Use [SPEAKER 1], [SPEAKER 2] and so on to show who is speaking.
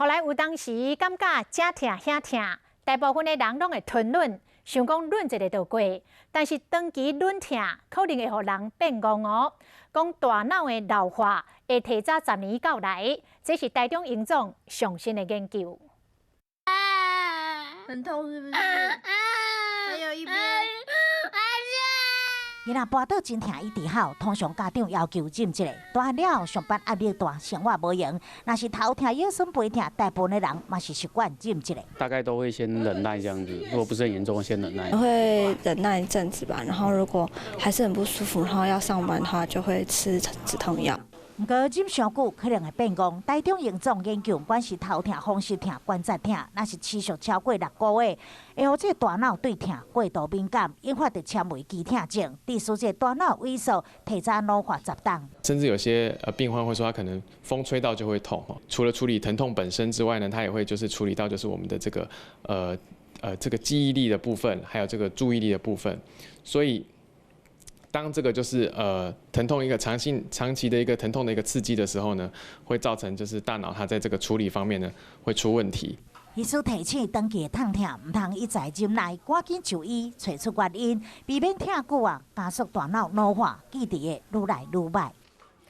[SPEAKER 1] 予來有當時感覺遮疼遐疼，大部分的人攏會吞忍，想講忍一下就過。但是長期忍疼，可能會予人變戇哦。講大腦的老化會提早10年到來，這是台中榮總上新的研究。
[SPEAKER 2] 很痛是不是？還有一邊。
[SPEAKER 3] 囡仔跋倒真疼，一直哭，通常家長要求忍一下。大漢了後上班壓力大，生活無閒，若是頭痛、腰酸背痛，大部分的人嘛是習慣忍一下。
[SPEAKER 4] 大概都會先忍耐這樣子，如果不是很嚴重，先忍耐。
[SPEAKER 5] 會忍耐一陣子吧，然後如果還是很不舒服，然後要上班的話，就會吃止痛藥。
[SPEAKER 3] 毋過忍傷久可能會變戇。台中榮總研究，不管是頭痛、風濕痛、關節痛，若是持續超過6個月，會予這個大腦對疼過度敏感，引發著纖維肌痛症，致使這個大腦萎縮，提早老化10冬。
[SPEAKER 6] 甚至有些病患會說，他可能風吹到就會痛。除了處理疼痛本身之外呢，他也會就是處理到就是我們的這個記憶力的部分，還有這個注意力的部分，所以，當這個就是疼痛一個長性長期的一個疼痛的一個刺激的時候呢，會造成就是大腦它在這個處理方面呢會出問題。
[SPEAKER 3] 醫師提醒，長期的痛疼毋通一再忍耐，趕緊就醫，揣出原因，避免疼久啊，加速大腦老化，記憶會愈來愈䆀。